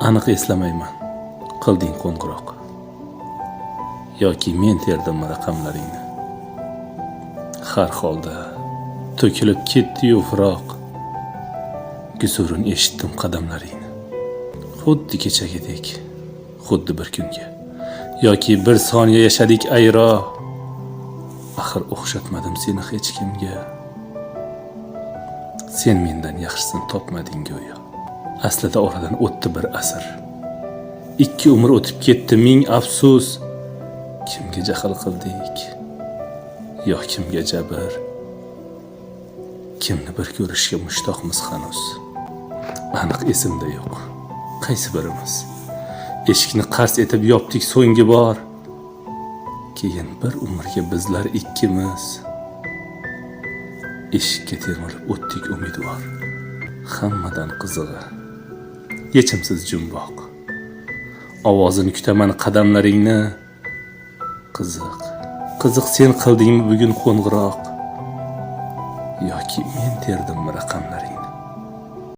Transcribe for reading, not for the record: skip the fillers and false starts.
Aniq eslamayman, qilding qo'ng'iroq yoki men terdimmi raqamlaringni. Har holda to'kilib ketdi-yu firoq, guzurin eshitdim qadamlaringni. Xuddi kechagidek, xuddi bir kunga yoki bir soniya yashadik ayro. Axir o'xshatmadim seni hech kimga. Sen mendan yaxshisini topmading go'yo. Aslida oradan o'tdi bir asr. Ikki umr o'tib ketdi, ming afsus. Kimga jahl qildik yo kimga jabr? Kimni bir ko'rishga mushtoqmiz hanuz? Aniq esimda yo'q. Qaysi birimiz? Eshikni qars etib yopdik so'nggi bor. Keyin bir umrga bizlar ikkimiz eshikka termilib o'tdik umidvor. Hammadan qizig'i yechimsiz jumboq. Ovozini kutaman qadamlaringni. Qiziq, qiziq, sen qildingmi bugun qo'ng'iroq yoki men terdimmi raqamlaringni?